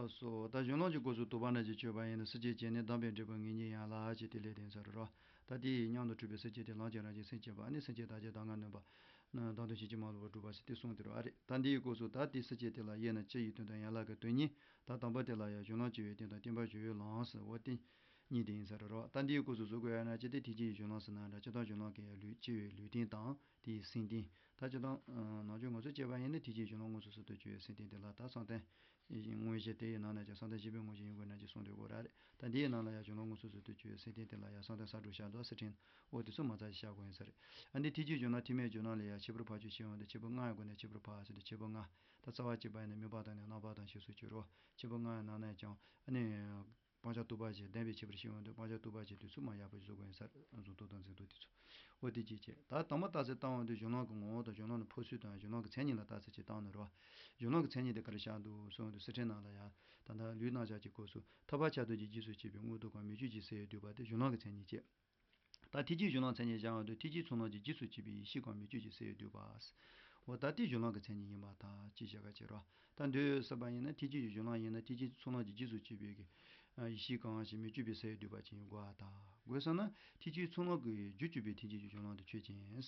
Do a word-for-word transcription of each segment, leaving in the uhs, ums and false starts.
སོ། ད་གཞན་ལམ་གྱི་སྐབས་སུ་དོགས་པ་རྣམས་ཀྱིས་དཔྱོད་པ་ཡིན་ན། སེམས་ཅན་བརྒྱད་ནི་བདེན་པར་འགྲིག་པ་ངེས་རྙེད་ཡན་ལག་ཅེས་དེ་ལས་བསྟན་ས་རེད་རོ། ད་དེའི་མཉམ་དུ་འཁྲུལ་པའི་སེམས་ཅན་དེ་ལམ་གྱི་རང་བཞིན་སེམས་བསྐྱེད་པ་ནི་སེམས་ཅན་བདག་བསྐྱེད་གདམས་ངག་ནོན་པ། བདག་མདུན་ཞེན་གྱིས་མ་ལོག་པར་སྒྲུབ་པ་ཟེར་དེ་གསུངས་དེ་རེད་རེད། ད་འདིའི་སྐབས་སུ་ད་དེ་སེམས་ཅན་དེ་ལ་དབྱེ་ན་སྤྱི་ཡི་དོན་དང་ཡན་ལག་གི་དོན་གཉིས། ད་དང་པོ་དེ་ལ་ཡང་གཞན་ལམ་སྤྱི་བའི་དོན་དང་བསྟན་པ་སྤྱི་བོའི་ལམ་ཟེར་བ་དེ་གཉིས་དེ་ཡིན་ས་རེད་རོ། ད་འདིའི་སྐབས་སུ་བཟོ་དགོས་ཡ་ན་སྤྱི་དེ་ཐེག་ཆེན་གཞན་ལམ་ཟེར་ན་འདྲ། སྤྱི་དང་གཞན་ལམ་གྱི་ཡང་ལུས་སྤྱི་བའི་ལུས་རྟེན་དང་དེའི་སེམས་རྟེན། ད་སྤྱི་དང་ནང་ཆོས་ང་ཚོས་དཔྱད་པ་ཡིན་ན་ཐེག་ཆེན་གཞན་ལམ་མངོན་སུམ་གསུམ་དུ་གྱུར་བའི་སེམས་རྟེན་དེ་ལ་ད་བསམ་གཏན་དངོས་གཞི་དེ་ཡི་ནང་ན་ཀྱང་བསམ་གཏན་བཞི་པའི་དངོས་གཞི་ཡིན་དགོས་ན་ཅིག་གསུངས་འདུག་གོ་ར་རེད། ད་འདི་ཡི་ནང་ལ་ཡང་གཞན་ལམ་མངོན་སུམ་གསུམ་དུ་གྱུར་བའི་སེམས་རྟེན་དེ་ལ་ཡང་བསམ་གཏན་ས་དྲུག་བཤད་འདུག་སེར་ཕྲེང་འོ་དེ་ཚོ་མ་ཚང་ཞིག་བཤད་དགོས་ཡིན་ས་རེད། ཨ་ནི་ཐེག་ཆེན་གཞན་ལམ་ཐེག་དམན་གཞན་ལམ་ལ་ཡང་ཤེས་པར་ཕར་ཕྱོགས་ཤེས་ཡོན་དུ་ཁྱད་པར་ལྔ་ཡི་སྒོ་ནས་ཁྱད་པར་ཕར་ཟེར་ཏེ་ཁྱད་པར་ལྔ། ད་རྩ་བ་གཅིག་པ་ཡིན་ན་དམིགས་པ་དང་ནི་རྣམ་པ་དང་ཞེས་སོགས་ཀྱི་རོ། ཁྱད་པར་ལྔ་ཡི་ནང་ནས་ཀྱང་ཨ་ནི། སྤང་བྱ་རྟོགས་པ་བཞི་བདེན་པའི་ཁྱད་པར་ཤེས་ཡོན་དུ་སྤང་བྱ་རྟོགས་པ་བཞི་དུས་ཚོད་མ་ཡག་པོ་བཟོ་དགོས་ཡིན་ས་རེད། གཟུང་རྟོག་དང་འཛིན་རྟོག་དེ་ཚོ། འོ་དེ་གཅིག་བྱས། ད་དང་པོ་རྟགས་གསལ་བཏང་བ་དེ་གཞན་ལམ་གྱི་ངོ་བོ་དང་གཞན་ལམ་ནི་འཕོ་ཚུལ་དང་གཞན་ལམ་གྱི་མཚན་ཉིད་ལ་རྟགས་གསལ་གཅིག་བཏང་ནས་རོ། གཞན་ལམ་གྱི་མཚན་ཉིད་དེ་ག་རེ་བཞག་འདུག་གསུངས་དུས་སེར་ཕྲེང་ནང་ལ་ཡང་ད་ལྟ་ལུས་རྣམ་གཞག་གི་སྐབས་སུ་ཐར་པ་ཆགས་བསྡད་ཀྱི་རྗེས་སུ་སྐྱེས་པའི་མངོན་རྟོགས་གང་མི་བསྐྱོད་ཅིང་གསལ་བའི་འདུས་པ་དེ་གཞན་ལམ་གྱི་མཚན་ཉིད་བྱས། ད་ཐེག་ཆེན་གཞན་ལམ་མཚན་ཉིད་བཞག་འོང་དུས་ཐེག་ཆེན་ཚོགས་རྣམས་ཀྱི་རྗེས་སུ་སྐྱེས་པའི་ཡེ་ཤེས་གང་མི་བསྐྱོད་ཅིང་གསལ་བའི་འདུས་པ། འོ་ད་དེ་གཞན་ལམ་གྱི་མཚན་ཉིད་ཡིན་པར་ཐལ་ཅེས་བྱ་བ་བྱེད་རོ། ད་འདོད་ཟེར་བ་ཡིན་ན་ཐེག་ཆེན་གྱི་གཞན་ལམ་ཡིན་ན་ཐེག་ཆེན་ཚོགས་རྣམས་ཀྱི་རྗེས་སུ་སྐྱེས་པའི་གི་ཡེ་ཤེས་གང་ཞིག་མི་བསྐྱོད་པའི་གསལ་བའི་འདུས་པ་ཅན་ཡིན་དགོས་པར་ཐལ། དགོས་ཟེར་ན་ཐེག་ཆེན་ཚོགས་རྣམས་ཀྱི་རྒྱུར་གྱུར་པའི་ཐེག་ཆེན་གྱི་གཞན་ལམ་དེ་ཆོས་ཅན། ཡ།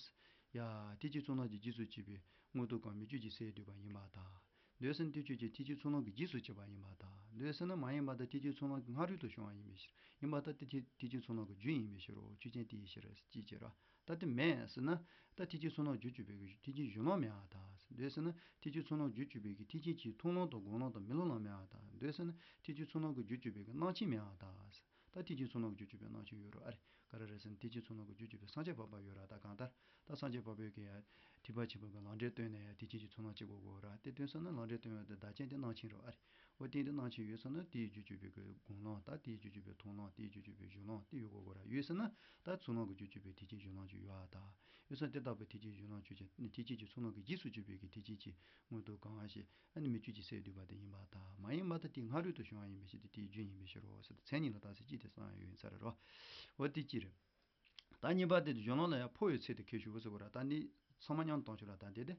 ཐེག་ཆེན་ཚོགས་རྣམས་ཀྱི་རྗེས་སུ་སྐྱེས་པའི་མངོན་རྟོགས་གང་མི་བསྐྱོད་ཅིང་གསལ་བའི་འདུས་པ་ཡིན་པར་ཐལ། འདོད་ཟེར་ན་དེ་ཆོས་ཅན་ཐེག་ཆེན་ཚོགས་རྣམས་ཀྱི་རྗེས་སུ་སྐྱེས་པ་ཡིན་པར་ཐལ། འདོད་ཟེར་ན་མ་ཡིན་པར་ཐལ། ཐེག་ཆེན་ཚོགས་རྣམས་ཀྱི་སྔ་རོལ་དུ་བྱུང་བ་ཡིན་པའི་ཕྱིར། ཡིན་པར་ཐལ། ཐེག་ཆེན་ཐེག་ཆེན་ཚོགས་རྣམས་ཀྱི་རྒྱུ་ཡིན་པའི་ཕྱིར་རོ། ཆོས་ཅན་དེའི་ཕྱིར་ཅེས་བྱེད་རོ། ད་དེ་མེད་ཟེར་ན། ད་ཐེག་ཆེན་ཚོགས་རྣམས་རྒྱུར་གྱུར་པའི་ཐེག་ཆེན་གཞན་ལམ་མེད་པར་ཐལ། འདོད་ཟེར་ན་ཐེག་ཆེན་ཚོགས་རྣམས་རྒྱུར་གྱུར་པའི་ཐེག་ཆེན་གྱི་མཐོང་ལམ་དང་སྒོམ་ལམ་དང་མི་སློབ་ལམ་མེད་པར་ཐལ། འདོད་ཟེར་ན་ཐེག་ཆེན་ཚོགས་རྣམས་ཀྱི་རྒྱུར་གྱུར་པའི་རྣམ་མཁྱེན་མེད་པར་ཐལ། ད་ཐེག་ཆེན་ཚོགས་རྣམས་ཀྱི་རྒྱུར་གྱུར་པའི་རྣམ་མཁྱེན་ཡོད་རོ། ཨ་རེ། ག་རེ་རེད་ཟེར་ན་ཐེག་ཆེན་ཚོགས་རྣམས་ཀྱི་རྒྱུར་གྱུར་པའི་སངས་རྒྱས་འཕགས་པ་ཡོད་ར། ད་གང་ལྟར་ད་སངས་རྒྱས་འཕགས་པའི་གི་ཡ། ཐེག་པ་ཆེན་པོའི་གི་ལམ་འབྲས་སྟོན་ནས་ཡ་ཐེག་ཆེན་གྱི་ཚོགས་རྣམས་སྐྱེ་དགོས་དགོས་ར། དེ་སྟོན་ས་ན་ལམ་འབྲས་སྟོན་པ་དེ་བདག་རྐྱེན་དེ་རྣམ་མཁྱེན་རོ། ཨ་རེ། འོ་དེ་འདི་རྣམ་མཁྱེན་ཡོད་ས་ན་དེའི་རྒྱུར་གྱུར་པའི་གི་སྒོམ་ལམ་དང་དེའི་རྒྱུར་གྱུར་པའི་མཐོང་ལམ་དེའི་རྒྱུར་གྱུར་པའི་སྦྱོར་ལམ་དེ་ཡོད་དགོས་དགོས་ར། ཡོད་ས་ན་ད་ཚོགས་རྣམས་ཀྱི་རྒྱུར་གྱུར་པའི་ཐེག་ཆེན་གཞན་ལམ་ཅིག་ཡོད་པར་ཐལ། ཡོད་ས་ན་དེ་ལྟ་བུའི་ཐེག་ཆེན་གཞན་ལམ་ཆོས་ཅན་ནི་ཐེག་ཆེན་གྱི་ཚོགས་རྣམས་ཀྱི་རྗེས་སུ་གྱུར་པའི་གི་ཐེག་ཆེན་གྱི་མངོན་རྟོགས་གང་ཞིག་ཨ་ནི་མི་བསྐྱོད་ཅིང་གསལ་བའི་འདུས་པ་དེ་ཡིན་པར་ཐལ། མ་ཡིན་པར་ཐལ། དེ་སྔ་རོལ་དུ་བྱུང་བ་ཡིན་པའི་ཕྱིར་ཏེ་དེའི་རྒྱུ་ཡིན་པའི་ཕྱིར་རོ་ཟེར་ཏེ་མཚན་ཉིད་ལ་རྟགས་གསལ་གཅིག་དེ་གསུངས་ཡོད་ཡིན་ས་རེད་རོ། འོ་དེ་གཅིག་རེད། ད་གཉིས་པ་དེ་གཞན་ལམ་ལ་ཡང་འཕོ་བའི་ཚུལ་དེ་ཁྱད་ཞུ་བ་ཟེར་བ་ར། ད་འདི་ཚང་མ་མཉམ་དུ་བཏང་ཆོག་ར། ད་འདི་དེ།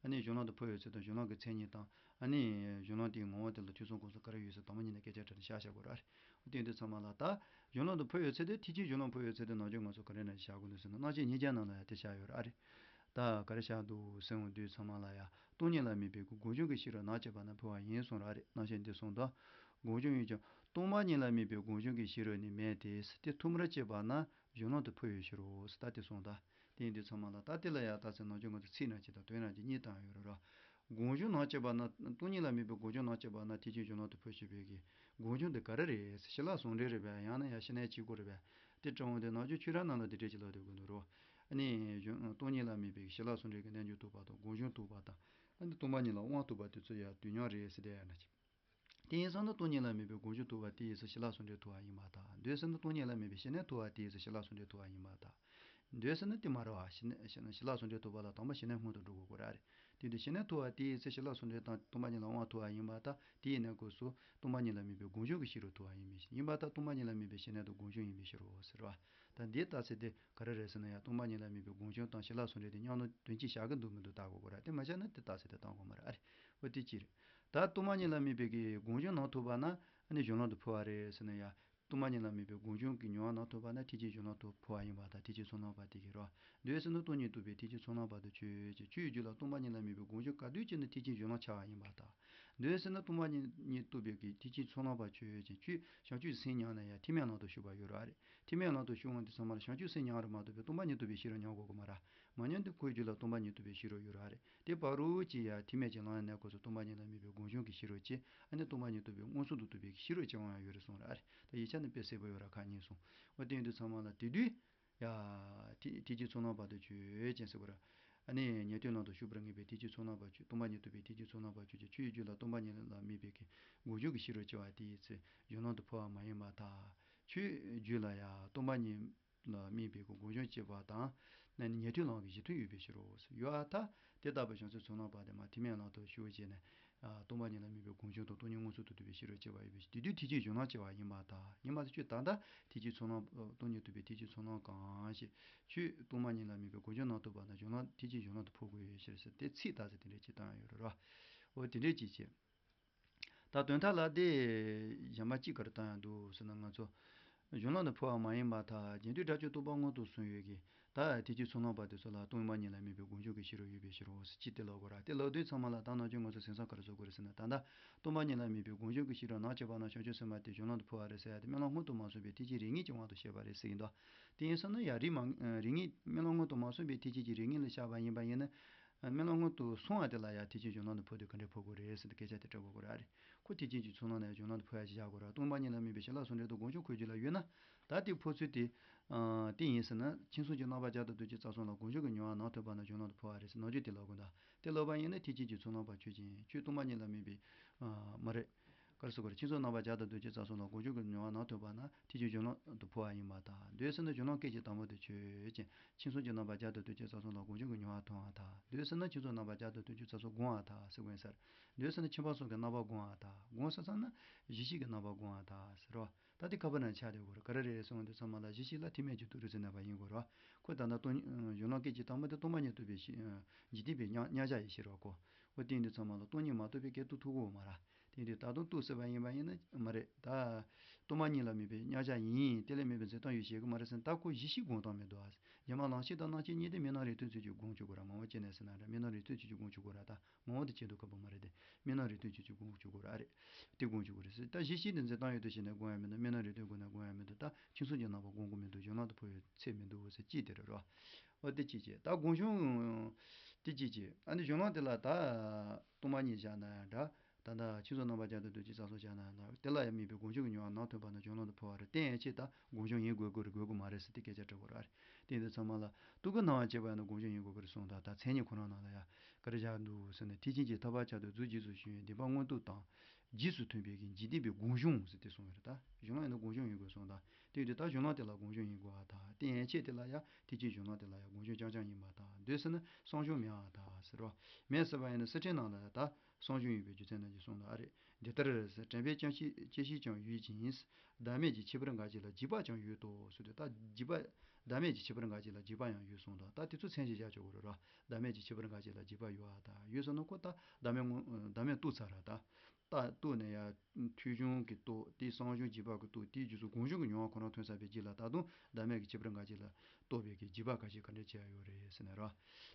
ཨ་ནི་གཞན་ལམ་དུ་འཕོ་བའི་ཚུལ་དང་གཞན་ལམ་གྱི་མཚན་ཉིད་དང་། ཨ་ནི་གཞན་ལམ་དེའི་ངོ་བོ་དེ་ལ་ཐོས་བསམ་སྒོམ་གསུམ་ག་རེ་ཡོད་ཟེར་དང་པོ་ཉིད་ནས་སྐད་ཆ་དྲིས་ནས་བཤད་བཞག་དགོས་ར། ཨ་རེ། དེ་འདི་ཚང་མ་ལ་ད། གཞན་ལམ་དུ་འཕོ་བའི་ཚུལ་དེ་ཐེག་ཆེན་གཞན་ལམ་འཕོ་བའི་ཚུལ་དེ་ནམ་རྒྱུན་ང་ཚོ་ག་རེ་ནས་བཤད་དགོས་འདུག་ཟེར་ན་རྣམ་བཤད་ཉིས་བརྒྱ་ནང་ལ་ཡང་དེ་བཤད་ཡོད་ར། ཨ་རེ། ད་ག་རེ་བཤད་འདུག་ཟེར་འོང་དུས་ཚང་མ་ལ་ཡང་སྟོང་ཉིད་ལ་དམིགས་པའི་སྒོམ་བྱུང་གི་ཤེས་རབ་ནམ་སྐྱེས་པ་ན་འཕོ་བ་ཡིན་གསུངས་ར། ཨ་རེ། རྣམ་བཤད་འདི་གསུངས་དང་། སྒོམ་བྱུང་ཡིན་ཀྱང་སྟོང་པ་ཉིད་ལ་དམིགས་པའི་སྒོམ་བྱུང་གི་ཤེས་རབ་ནི་མེད་དེ། དེ་ཐོག་མར་སྐྱེས་པ་ན་གཞན་ལམ་དུ་འཕོ་བའི་ཕྱིར་རོ་ཟེར་ད་དེ་གསུངས་དང་། དེ་ཡིན་དུས་ཚང་མ་ལ་ད་དེ་ལ་ཡང་རྟགས་གསལ་ནམ་རྒྱུན་ང་ཚོ་ཚིག་རྣམས་ཀྱིས་དང་དོན་རྣམས་ཀྱིས་གཉིས་བཏང་ཡོད་རེད་ར། སྒོམ་བྱུང་ནམ་སྐྱེས་པ་ན། སྟོང་ཉིད་ལ་དམིགས་པའི་སྒོམ་བྱུང་ནམ་སྐྱེས་པ་ན་ཐེག་ཆེན་གཞན་ལམ་དུ་འཕོ་བྱེད་པའི་གི་སྒོམ་བྱུང་དེ་ག་རེ་རེད། ཞི་ལྷག་ཟུང་འབྲེལ་རེད་པས། ཡང་ན་ཡང་ཕྱི་ནས་སྐྱེ་དགོས་རེད་པས། དེ་དྲང་བོ་དེ་ནམ་རྒྱུན་ཆོས་ར་ནང་ལ་དེ་འདྲས་ཀྱི་ལབ་སྡོད་དགོས་འདུག་རོ། ཨ་ནི་གཞན་སྟོང་ཉིད་ལ་དམིགས་པའི་ཞི་ལྷག་ཟུང་འབྲེལ་གྱི་རྣལ་འབྱོར་ཐོབ་པ་དང་སྒོམ་བྱུང་ཐོབ་པ་དང་། ཨ་ནི་སྟོང་པ་ཉིད་ལ་དབང་ཐོབ་པ་དེ་ཚོ་ཡང་དུས་མཉམ་རེད་ཟེར་བསྡད་ཡ་ན་ཅིག་དེ་ཡིན་ཙང་ན་སྟོང་ཉིད་ལ་དམིགས་པའི་སྒོམ་བྱུང་ཐོབ་པ་དེའི་ཚེ་ཞི་ལྷག་ཟུང་འབྲེལ་ཐོབ་པ་ཡིན་པར་ཐལ། འདོད་ཟེར་ན་སྟོང་ཉིད་ལ་དམིགས་པའི་ཕྱི་ནས་ཐོབ་པ་དེའི་ཚེ་ཞི་ལྷག་ཟུང་འབྲེལ་ཐོབ་པ་ཡིན་པར་ཐལ། འདོད་ཟེར་ན་དེ་མ་རེད་པ། ཕྱི་ནས་ཕྱི་ནས་ཞི་ལྷག་ཟུང་འབྲེལ་ཐོབ་པ་ལ་དང་པོ་ཕྱི་ནས་སྔོན་དུ་འགྲོ་དགོས་ཀྱི་རེད། དེ་དུས་ཕྱི་ནས་ཐོབ་པ་དེའི་ཚེ་ཞི་ལྷག་ཟུང་འབྲེལ་དང་སྟོང་པ་ཉིད་ལ་དབང་ཐོབ་པ་ཡིན་པར་ཐལ། དེའི་གནས་སྐབས་སུ་སྟོང་པ་ཉིད་ལ་དམིགས་པའི་སྒོམ་བྱུང་གི་ཤེས་རབ་ཐོབ་པ་ཡིན་པའི་ཕྱིར། ཡིན་པར་ཐལ། སྟོང་པ་ཉིད་ལ་དམིགས་པའི་ཕྱི་ནས་དང་སྒོམ་བྱུང་ཡིན་པའི་ཕྱིར་རོ་ཟེར་བ། ད་འདིའི་རྟགས་གསལ་དེ་ག་རེ་རེད་ཟེར་ན་ཡང་སྟོང་པ་ཉིད་ལ་དམིགས་པའི་སྒོམ་བྱུང་དང་ཞི་ལྷག་ཟུང་འབྲེལ་དེ་མཉམ་དུ་དོན་གཅིག་བཞག་གི་འདུག་མི་འདུག་བལྟ་དགོས་ཀྱི་རེད། དེ་མ་བྱས་ན་དེ་རྟགས་གསལ་དེ་བཏང་དགོས་མ་རེད། ཨ་རེ། འོ་དེ་གཅིག་རེད། ད་སྟོང་པ་ཉིད་ལ་དམིགས་པའི་གི་སྒོམ་བྱུང་ནམ་ཐོབ་པ་ན་ཨ་ནི་གཞན་ལམ་དུ་འཕོ་བ་རེད་ཟེར་ན་ཡང་། སྟོང་པ་ཉིད་ལ་དམིགས་པའི་སྒོམ་བྱུང་གི་མྱོང་བ་ནམ་ཐོབ་པ་ན་ཐེག་ཆེན་གཞན་ལམ་དུ་འཕོ་བ་ཡིན་པར་ཐལ། ཐེག་ཆེན་ཚོགས་རྣམ་པ་དེ་གིས་རོ། འདོད་ཟེར་ན་སྟོང་ཉིད་རྟོགས་པའི་ཐེག་ཆེན་ཚོགས་རྣམ་པ་དང་ཆོས་ཅན། ཆོས་ཀྱི་རྒྱུད་ལ་སྟོང་པ་ཉིད་ལ་དམིགས་པའི་སྒོམ་བྱུང་ག་དུས་ཅི་ན་ཐེག་ཆེན་གཞན་ལམ་འཆར་བ་ཡིན་པར་ཐལ། འདོད་ཟེར་ན་སྟོང་པ་ཉིད་ཉིད་རྟོགས་པའི་གི་ཐེག་ཆེན་ཚོགས་རྣམ་པ་ཆོས་ཅན། ཆོས་བྱང་ཆུབ་སེམས་ཉམས་ན་ཡང་ཐེག་དམན་ལམ་དུ་ཞུགས་པ་ཡོད་རེད། ཐེག་དམན་ལམ་དུ་ཞུགས་འོང་དུས་ཚང་མར་བྱང་ཆུབ་སེམས་ཉམས་རེད་མ་གཏོགས་པའི་སྟོང་པ་ཉིད་རྟོགས་པའི་ཤེས་རབ་ཉམས་དགོས་ཀྱི་མ་རེད། མ་ཉམས་དུས་ཁོའི་རྒྱུད་ལ་སྟོང་པ་ཉིད་རྟོགས་པའི་ཤེས་རབ་ཡོད་རེད། དེ་བར་དུ་ཅི་ཡང་ཐེག་དམན་གྱི་ལམ་ཡང་གནས་སྐབས་སུ་སྟོང་པ་ཉིད་ལ་དམིགས་པའི་སྒོམ་བྱུང་གི་ཤེས་རབ་ཅན། ཨ་ནི་སྟོང་པ་ཉིད་རྟོགས་པའི་མངོན་སུམ་དུ་རྟོགས་པའི་ཤེས་རབ་ཅན་ཡང་ཡོད་རེད་གསུངས་རེད། ཨ་རེ། ད་ཡིག་ཆ་ནི་དཔེ་གསལ་པོ་ཡོད་ར་ཁག་གཉིས་གསུངས། འོ་དེ་ཡིན་དུས་ཚང་མ་ལ་དེ་དུས། ཡ། ཐེག་ཐེག་ཆེན་ཚོགས་རྣམ་པ་དང་ཆོས་ཅན་ཟེར་བ་ར། ཨ་ནི་ཉན་ཐོས་ལམ་དུ་ཞུགས་པར་ངེས་པའི་ཐེག་ཆེན་ཚོགས་རྣམ་པ་ཆོས། སྟོང་པ་ཉིད་རྟོགས་པའི་ཐེག་ཆེན་ཚོགས་རྣམ་པ་ཆོས་ཅན། ཆོས་ཀྱི་རྒྱུད་ལ་སྟོང་པ་ཉིད་ལ་དམིགས་པའི་གི་སྒོམ་བྱུང་གི་ཤེས་རབ་སྐྱེ་བ་དེའི་ཚེ་གཞན་ལམ་དུ་འཕོ་བ་མ་ཡིན་པར་ཐལ། ཆོས་རྒྱུད་ལ་ཡང་སྟོང་པ་ཉིད་ལ་དམིགས་པའི་གི་སྒོམ་བྱུང་སྐྱེ་བ་དང་། ཨ་ནི་ཉན་ཐོས་ལམ་གྱི་གཞི་མཐུན་ཡོད་པའི་ཕྱིར་རོ། ཡོད་པར་ཐལ། དེ་ལྟ་བུའི་བྱང་སེམས་ཚོགས་རྣམ་པ་དེ་མར་ཐེག་དམན་ལམ་དུ་ཞུགས་བྱས་ནས། ཨ། སྟོང་པ་ཉིད་ལ་དམིགས་པའི་སྒོམ་བྱུང་དང་སྟོང་ཉིད་མངོན་སུམ་དུ་རྟོགས་པའི་ཤེས་རབ་སྐྱེ་བ་ཡིན་པའི་ཕྱིར། དེ་དུས་ཐེག་ཆེན་གཞན་ལམ་སྐྱེ་བ་ཡིན་པར་ཐལ། ཡིན་པར་ཐལ། ཁྱོད་ད་ལྟ་ཐེག་ཆེན་ཚོགས་རྣམ། སྟོང་ཉིད་རྟོགས་པའི་ཐེག་ཆེན་ཚོགས་རྣམ་གང་ཞིག་ཁྱོད་སྟོང་པ་ཉིད་ལ་དམིགས་པའི་སྒོམ་བྱུང་ནམ་ཐོབ་པ་ན་གཞན་ལམ་ཐེག་ཆེན་གཞན་ལམ་དུ་འཕོ་དགོས་ཡོད་ཕྱིར་ཟེར་དེ་ཚིག་རྟགས་གསལ་དེ་འདྲས་ཅིག་བཏང་ཡོད་རེད་ར། འོ་དེ་འདྲས་ཅིག་བྱས། ད་དོན་དག་ལ་དེ་གཞན་པ་གཅིག་ག་རེ་བཏང་ཡང་འདུག་ཟེར་ན། ང་ཚོ་གཞུང་ལམ་དུ་འཕོ་བ་མ་ཡིན་པར་ཐལ། རྒྱན་སྡུད་སྒྲ་སྤྱོད་སྟོང་པ་མངོན་དུ་སོང་ཡོད་ཀྱི། ད་ཐེག་ཆེན་ཚོགས་རྣམ་པ་དེ་ཚོ་ལ་སྟོང་པ་ཉིད་ལ་དམིགས་པའི་སྒོམ་བྱུང་གི་ཤེས་རབ་ཡོད་པའི་ཕྱིར་རོ་ཟེར་ཅིག་དེ་ལབ་དགོས་ར། དེ་ལབ་དུས་ཚང་མ་ལ་ད་ནང་ཆོས་ང་ཚོ་སེམས་བསམ་ག་རེ་བཟོ་དགོས་རེད་ཟེར་ན། ད་ལྟ་སྟོང་པ་ཉིད་ལ་དམིགས་པའི་སྒོམ་བྱུང་གི་ཤེས་རབ་ནང་སྐྱེས་པ་ན་བྱང་ཆུབ་སེམས་དཔའ་དེ་གཞུང་ལམ་དུ་འཕོ་བ་རེད་ཟེར་ཡ་དེ་རྨི་ལམ་སྔོན་དུ་མ་སོང་བའི་ཐེག་ཆེན་རིགས་ངེས་ཀྱི་དབང་དུ་བཤད་པ་རེད་ཟེར་གྱི་འདུག་དེ་ཡིན་སོང་ན་ཡ་རིགས་མ་རིགས་ངེས་རྨི་ལམ་སྔོན་དུ་མ་སོང་བའི་ཐེག་ཆེན་གྱི་རིགས་ངེས་ལ་བཞག་པ་ཡིན་པ་ཡིན་ན། རྨི་ལམ་སྔོན་དུ་སོང་བ་དེ་ལ་ཡང་ཐེག་ཆེན་གཞུང་ལམ་དུ་འཕོ་དུས་ག་འདྲས་འཕོ་དགོས་རེད་ཟེར་ཏེ་སྐད་ཆ་དེ་དྲི་དགོས་ཀྱི་རེད་རེད། ཁོ་ཐེག་ཆེན་གྱི་ཚུལ་སྣང་ནས་གཞུང་ལམ་དུ་འཕོ་ཡ་ཞིག་བཞག་དགོས་རེད། སྟོང་པ་ཉིད་ལ་དམིགས་པའི་ཞི་ལྷག་ཟུང་འབྲེལ་དུ་སྒོམ་བྱུང་ཁོ་རྒྱུད་ལ་ཡོད་ན། ད་དེ་འཕོ་ཚུལ་དེ་དེ་ཡིན་ཟེར་ན། མཁྱེན་གསུམ་གྱི་རྣམ་པར་བརྒྱ་དང་བདུན་ཅུ་རྩ་གསུམ་ལ་སྒོམ་བྱུང་གི་མྱོང་བ་ནང་ཐོས་པ་ན་གཞུང་ལམ་དུ་འཕོ་བ་རེད་ཟེར་ནང་རྒྱུད་དེ་ལབ་དགོས་འདུག་དེ་ལབ་པ་ཡིན་ན་ཐེག་ཆེན་གྱི་ཚུལ་སྣང་པ་ཆོས་ཅན། ཁྱོད་སྟོང་པ་ཉིད་ལ་དམིགས་པའི་མ་རེད། ག་རེ་ཟེར་དགོས་རེད། མཁྱེན་གསུམ་རྣམ་པར་བརྒྱ་དང་བདུན་ཅུ་རྩ་གསུམ་ལ་སྒོམ་བྱུང་གི་མྱོང་བ་ནང་ཐོས་པ་ན་ཐེག་ཆེན་གཞུང་ལམ་དུ་འཕོ་བ་ཡིན་པར་ཐལ། འདོད་ཟེར་ན་གཞུང་ལམ་སྐད་ཅིག་དང་པོ་དེ་ཆོས་ཅན། མཁྱེན་གསུམ་གྱི་རྣམ་པ་བརྒྱ་དང་བདུན་ཅུ་རྩ་གསུམ་ལ་སྒོམ་བྱུང་གི་མྱོང་བ་མཐོང་བར་ཐལ། འདོད་ཟེར་ན་མཁྱེན་གསུམ་རྣམ་པ་བརྒྱ་དང་བདུན་ཅུ་རྩ་གསུམ་བསྒོམ་པར་ཐལ་ཟེར་དགོས་ཡིན་ས་རེད། འདོད་ཟེར་ན་མཁྱེན་པ་གསུམ་གྱི་རྣམ་པ་བསྒོམ་པར་ཐལ། བསྒོམ་ས་ཚང་ན་གཞི་ཤེས་ཀྱི་རྣམ་པ་བསྒོམ་པར་ཐལ་ཟེར་རོ། ད་དེ་ཁ་པར་ནང་ཆ་དེ་གོ་ར་ག་རེ་རེད་གསུངས་དུས་ཚང་མ་ལ་གཞི་ཤེས་ལ་ཐེག་དམན་གྱི་རྟོགས་རིགས་སུ་གནས་པ་ཡིན་དགོས་ར། ཁོ་ད་ལྟ་སྟོང་གཞུང་ལམ་སྐད་ཅིག་དང་པོ་དེ་སྟོང་པ་ཉིད་རྟོགས་པའི་ཤེས་འཇིག་རྟེན་པའི་མཉམ་མཉམ་གཞག་ཡེ་ཤེས་རོ་ཁོ། འོ་དེ་ཡིན་དུས་ཚང་མ་ལ་སྟོང་ཉིད་མ་རྟོགས་པའི་སྐད་དུ་ཐུག་གོ་མ་ར། དེ་ཡིན་དུས་ད་དུང་རྟོགས་སྲིད་པ་ཡིན་པ་ཡིན་ན་མ་རེད་ད། སྟོང་པ་ཉིད་ལ་དམིགས་པའི་མཉམ་གཞག་ཡིན། དེ་ལས་མེད་པའི་འཛིན་སྟངས་ཡོད་བཤད་གི་མ་རེད་ཟེར་ན། ད་ཁོ་གཞི་ཤེས་སྒོམ་སྟངས་མི་འདུག་ཨ། ཡང་མ་ལང་ཤེས་དང་སྣང་ཤེས་གཉིས་དེ་རྨི་ལམ་རིགས་མཐུན་ཚུལ་གྱིས་སྒོམ་བཅུག་དགོས་ར། མང་བོ་བྱས་ནས་ཟེར་ན་ར་རྨི་ལམ་རིགས་མཐུན་ཚུལ་གྱིས་སྒོམ་བཅུག་དགོས་ར། ད་མང་བོ་དེ་བྱེད་དུས་ཁག་པོ་མ་རེད་དེ། རྨི་ལམ་རིགས་མཐུན་ཚུལ་གྱིས་སྒོམ་བཅུག་དགོས་ར་ཨ་རེད། དེ་སྒོམ་བཅུག་དགོས་རེད་ཟེར། ད་གཞི་ཤེས་དེ་འཛིན་སྟངས་ཡོད་དུ་བྱས་ནས་སྒོམ་ཡ་མི་འདུག་རྨི་ལམ་རིགས་མཐུན་སྒོམ་ན་སྒོམ་ཡ་མི་འདུག་ད་མཁྱེན་གསུམ་གྱི་རྣམ་པ་སྒོམ་དགོས་མི་འདུག་གཞུང་ལམ་དུ་འཕོ་བའི་ཚེ་མི་འདུག་ཟེར་ཅི་དེ་རེད་རོ། འོ་དེ་ཅི་བྱེད། ད་སྒོམ་བྱུང་དེ་ཅི་བྱེད། ཨ་ནི་གཞུང་ལམ་དེ་ལ་ད་སྟོང་པ་ཉིད་བཞག་ན་ཡང་འདྲ། ད་ལྟ་མཁྱེན་གསུམ་རྣམ་པ་བརྒྱ་དང་བདུན་ཅུ་རྩ་གསུམ་བཞག་ན་ཡང་འདྲ། དེ་ལ་ཡང་དམིགས་པའི་སྒོམ་བྱུང་གི་མྱོང་བ་ནང་ཐོས་པ་ན་གཞུང་ལམ་དུ་འཕོ་བ་རེད། དེ་ཡན་ཆད་ད་སྒོམ་བྱུང་ཡིན་དགོས་དགོས་རེད་དགོས་ཀྱི་མ་རེད་ཟེར་དེ་སྐད་ཆ་དྲི་བ་རེད། དེ་ཡིན་དུས་ཚང་མ་ལ་དུག་གི་སྣང་བ་སྐྱེས་པ་ཡིན་ན་སྒོམ་བྱུང་ཡིན་དགོས་ཀྱི་རེད་གསུངས། ད་ད་མཚན་ཉིད་ཁོ་རང་ནང་ལ་ཡང་ག་རེ་བཞག་འདུག་ཟེར་ན། ཐེག་ཆེན་གྱི་ཐར་པ་ཆར་དུ་རྫོགས་རྗེས་སུ་བྱོན། བདེན་པ་མངོན་རྟོགས་དང་། རྗེས་སུ་མཐུན་པའི་གི་འཇིག་རྟེན་པའི་སྒོམ་བྱུང་ཟེར་དེ་གསུངས་ཡོད་རེད། ད་གཞུང་ལམ་ཡིན་ན་སྒོམ་བྱུང་ཡིན་དགོས་གསུངས། ད་དེ་ཡིན་དུས་ད་གཞུང་ལམ་དེ་ལ་སྒོམ་བྱུང་ཡིན་དགོས་པར་ཐལ། དེ་ཡན་ཆད་དེ་ལ་ཡང་ཐེག་ཆེན་གཞུང་ལམ་དེ་ལ་ཡང་སྒོམ་བྱུང་རྐྱང་རྐྱང་ཡིན་པར་ཐལ། འདོད་ཟེར་ན་གསང་གཞུང་མེད་པར་ཐལ་ཟེར་རོ། མེད་ཟེར་བ་ཡིན་ན་གསེར་ཕྲེང་ནང་ལ་ཡང་ད་གསང་གཞུང་ཡོད་པའི་རྒྱུ་མཚན་ནང་གི་གསུངས་འདུག་ཨ་རེད། འདི་ལྟར་དྲན་པའི་དཔྱད་ཤེས་དཔྱད་ཤེས་ཀྱང་ཡོད་ཅིང་། བདག་མེད་ཀྱི་ཁྱད་པར་འགའ་ཞིག་ལ་འཇིགས་པ་ཀྱང་ཡོད་དོ་ཟེར་དུས། ད་འཇིགས་པ་བདག་མེད་ཀྱི་ཁྱད་པར་འགའ་ཞིག་ལ་འཇིགས་པ་ཡང་ཡོད་གསུངས་འདུག་ད་དེ་ཚོ་མཚན་གཞི་བཞག་ཆོག་གི་རེད་རོ། བདག་མེད་ཀྱི་ཁྱད་པར་འགའ་ཞིག་ལ་འཇིགས་པ་ཡོད་པར་ཐལ། ཡོད་ཟེར་ན་ཁོ་ད་བདག་མེད་དངོས་བདག་མེད་རྟོགས་ཚར་ར། ད་རྟགས་རྟོགས་ནས་ཡང་ཐོས་བྱུང་གི་རྟོགས། དེ་གསང་གཞུང་འཇིགས་པ་གི་རྟོགས། དེའི་རྗེས་སུ་སྒོམ་བྱུང་གི་མྱོང་བ་ཁོ་རང་ཐོན་ཚར་བའི་རྗེས་ལ་ད་དུང་བདག་མེད་ཀྱི་ཁྱད་པར་འགའ་ཞིག་ལ་རྟོགས་པའི་གི་འཇིགས་པ་འགའ་ཞིག་ག་འདྲ་བྱས་ཡོད་རེད་ཟེར་ན་ར།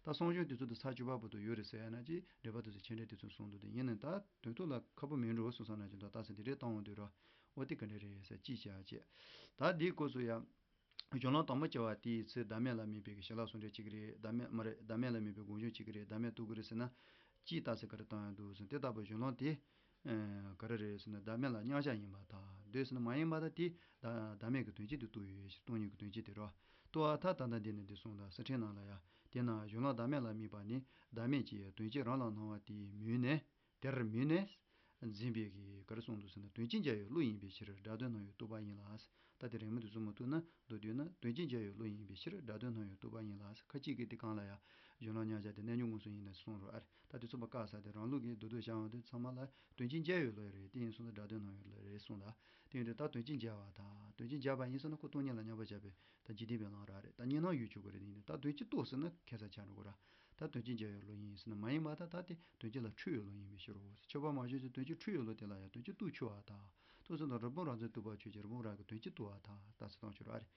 ད་གསང་གཞུང་དེ་ཚོ་དེ་ཚར་གཅོད་པ་བར་དུ་ཡོད་རེད་ཟེར་ཡ་ན་ཅི་འགྲེལ་པ་དེ་ཚོ་མཆན་འགྲེལ་དེ་ཚོ་གསུངས་འདུག་དེ་ཡིན་ནའི་ད་དོན་ཐོག་ལ་ཁག་པོ་མིན་འགྲོ་གསུངས་ས་ན་ཅི་འདུག་ད་ཟེར་འདི་འདྲའི་བཏང་འོང་དུས་ར། འོ་དེ་ག་འདྲ་རེད་ཟེར་ཅི་བྱ་བྱེད། ད་འདིའི་སྐོར་སུ་ཡང་། གཞུང་ལམ་དང་པོ་བྱ་བ་དེའི་ཚེ་བདག་མེད་ལ་དམིགས་པའི་གི་ཞི་ལྷག་ཟུང་འབྲེལ་བྱེད་ཀྱི་རེད། བདག་མེད་མ་རེད། བདག་མེད་ལ་དམིགས་པའི་སྒོམ་བྱུང་བྱེད་ཀྱི་རེད། བདག་མེད་རྟོགས་ཀྱི་རེད་ཟེར་ན། ཅིའི་རྟགས་སུ་ག་རེ་བཏང་ཡང་འདུག་ཟེར། དེ་ལྟ་བུ་གཞུང་ལམ་དེ་ག་རེ་རེད་ཟེར་ན་བདག་མེད་ལ་མཉམ་གཞག་ཡིན་པར་ཐལ། འདོད་ཟེར་ན་མ་ཡིན་པར་ཐལ། དེ་བདག་བདག་མེད་ཀྱི་དོན་སྤྱི་དེ་རྟོགས་ཡོད་ཞེས་སྟོང་ཉིད་ཀྱི་དོན་སྤྱི་དེ་རོ། རྟོགས་པར་ཐལ། ད་ལྟ་འདི་ནི་འདི་གསུངས་དང་གསེར་ཕྲེང་ནང་ལ་ཡང་དེས་ན་གཞུང་ལམ་བདག་མེད་ལ་དམིགས་པ་ནི་བདག་མེད་ཀྱི་དོན་སྤྱི་རང་ལ་སྣང་བ་དེ་མོས་ནས། དེར་མོས་ནས་འཛིན་པའི་གི་ག་རེ་གསུངས་འདུག་ཟེར་ན། དོན་སྤྱི་འཇལ་བའི་བློ་ཡིན་པའི་ཕྱིར་སྒྲ་དོན་སྣང་བའི་རྟོག་པ་ཡིན་ལ། ད་དེ་རེད། མི་དེ་ཚོ་མ་ཐུག་ན་མདོར་བསྡུས་ན་དོན་སྤྱི་འཇལ་བའི་བློ་ཡིན་པའི་ཕྱིར་སྒྲ་དོན་སྣང་བའི་རྟོག་པ་ཡིན་ལ། ཁ་ཅིག་གིས་དེ་གང་ལ་ཡང་གཞུང་ལམ་མཉམ་གཞག་དེ་གནས་ལུགས་མངོན་སུམ་ཡིན་ནས་གསུངས་རོགས་ཨ་རེད། ད་དེ་ཚོ་པ་བཀག་ས་དེ་རང་ལུགས་ཀྱི་མདོར་བསྡུས་བྱ་བ་དེ་ཚང་མ་ལ་དོན་སྤྱི་འཇལ་བའི་བློ་རེད། དེ་ཡིན་སོང་ཙང་སྒྲ་དོན་སྣང་བའི་བློ་རེད་གསུངས་ལ། དེ་ཡིན་དུས་ད་དོན་སྤྱི་འཇལ་བ་དང་དོན་སྤྱི་འཇལ་བ་ཡིན་སོང་ན་ཁོ་སྟོང་ཉིད་ལ་མཉམ་པར་བཞག་པའི་ད་འཇིག་རྟེན་པའི་ལམ་རང་རེད། ད་གཉིས་སྣང་ཡོད་ཆོག་གི་རེད། ཡིན་ནའི་ད་དོན་སྤྱི་རྟོགས་ཟེར་ན་ཁ་ཚ་ཆགས་འགྲོ་གི་ར། ད་དོན་སྤྱི་འཇལ་བའི་བློ་ཡིན་ཟེར་ན་མ་ཡིན་པར་ཐལ། ད་དེ་དོན་སྤྱི་ལ་འཁྲུལ་བའི་བློ་ཡིན་པའི་ཕྱིར་རོ། ཆོས་པ་མ་བྱོན་ཚེ་དོན་སྤྱི་འཁྲུལ་བའི་བློ་དེ་ལ་ཡང་དོན་སྤྱི་རྟོགས་ཆོག་པར་ཐལ། རྟོགས་ཟེར་ན་རི་བོང་རྭ་རྫོང་དུ་བ་ཆོས་ཀྱི་རི་བོང་རྭ་གི་དོན་སྤྱི་རྟོགས་པར་ཐལ། རྟགས་ཚུལ་བཏང་ཆོག་ར་རེད།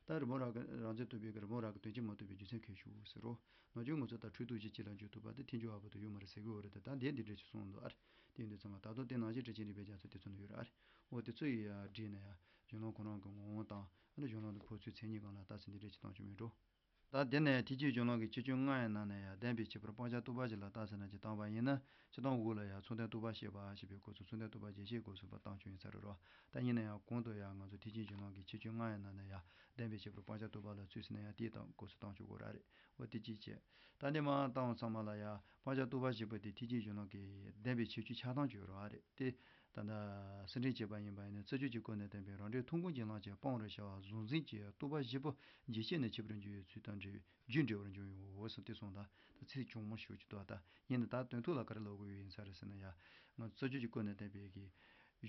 ད་རི་བོང་རྭ་གི་རྭ་རྫོང་དུ་བའི་གི་རི་བོང་རྭ་གི་དོན་སྤྱི་མ་རྟོགས་པའི་རྒྱུ་མཚན་ཁས་ཞུ་ཟེར་རོ། ནང་ཆོས་ངོ་ཚོ་ད་འཁྲུལ་རྟོག་གཞི་གཅིག་ལ་འཇུག་ཐུབ་པ་དེ་ཐལ་འགྱུར་བ་བར་དུ་ཡོད་མ་རེད་ཟེར་གི་ཡོད་རེད། ད་ད་འདིར་འདི་འདྲ་ཞིག་གསུངས་འདུག་ཨ་རེད། དེ་ཡིན་དུས་ཚང་མ་ད་དུང་དེ་ནང་བཞིན་འགྲེལ་ཆེན་རིགས་པའི་རྒྱ་མཚོ་དེ་ཚོ་ནང་ཡོད་རེད་ཨ་རེད། འོ་དེ་ཚོ་ཡི་ཡ་བྲིས་ནས་ཡ་གཞུང་ལམ་ཁོ་རང་གི་ངོ་བོ་དང་ཨ་ནི་གཞུང་ལམ་དུ་འཕོ་ཚུལ་མཚན་ཉིད་སྒང་ལ་རྟགས་ཚུལ་འདི་འདྲ་ཞིག་བཏང་ཆོག་མེད་འགྲོ། ད་དེ་ནས་ཐེག་ཆེན་གཞུང་ལམ་གྱི་ཁྱད་ཆོས་ལྔ་ཡི་ནང་ནས་ཡང་བདེན་པའི་ཁྱད་པར་སྤང་བྱ་རྟོགས་པ་བཞི་ལ་རྟགས་ཟེར་ན་ཅིག་བཏང་བ་ཡིན་ན། སྤྱིར་བཏང་འོག་ལ་ཡང་མཚུངས་ལྡན་རྟོགས་པ་བཤད་པ་ཞེས་པའི་སྐབས་སུ་མཚུངས་ལྡན་རྟོགས་པ་རྒྱས་བཤད་སྐབས་སུ་བཏང་ཆོག་ཡིན་ས་རེད་རོ། ད་ཡིན་ན་ཡང་གོང་དུ་ཡང་ང་ཚོ་ཐེག་ཆེན་གཞུང་ལམ་གྱི་ཁྱད་ཆོས་ལྔ་ཡི་ནང་ནས་ཡང་བདེན་པའི་ཁྱད་པར་སྤང་བྱ་རྟོགས་པ་ལ་ཚུད་ཟེར་ན་ཡང་དེའི་སྟེང་སྐབས་སུ་བཏང་ཆོག་གི་ར་རེད། འོ་དེ་གཅིག་བྱས། ད་འདི་མར་བཏང་བ་ཚང་མ་ལ་ཡང་སྤང་བྱ་རྟོགས་པ་བཞི་པོ་དེ་ཐེག་ཆེན་གཞུང་ལམ་གྱི་བདེན་པའི་ཁྱད་ཆོས་ཆགས་སྟངས་ཅིག་ཡོད་རེད་བ་རེད་དེ། ད་ལྟ་གསེར་ཕྲེང་བྱས་པ་ཡིན་པ་ཡིན་ན་རྩ་རྒྱུད་ཀྱི་སྐོར་ནས་བསྟན་པའི་རང་འགྲེལ་ཐོན་ཁུངས་ཀྱི་ལམ་གྱི་སྤང་བར་བྱ་བ་གཟུང་འཛིན་གྱི་རྟོག་པ་བཞི་པོ་རྒྱས་བཤད་ནས་ཁྱད་པར་འབྱུང་བའི་ཚུལ་དང་འབྲེལ་བའི་རྒྱུ་འབྲས་བུར་འབྱུང་ཡོད་ཟེར་དེ་གསུངས། ད་ད་ཚིག་ཆུང་མོ་ཞིག་ཅིག་འདུག་ད་ཡིན་ན་ད་དོན་ཐོག་ལ་ག་རེ་ལབ་དགོས་ཡོད་ཡིན་ས་རེད་ཟེར་ན་ཡ། ང་ཚོ་རྩ་རྒྱུད་ཀྱི་སྐོར་ནས་བསྟན་པའི་གི་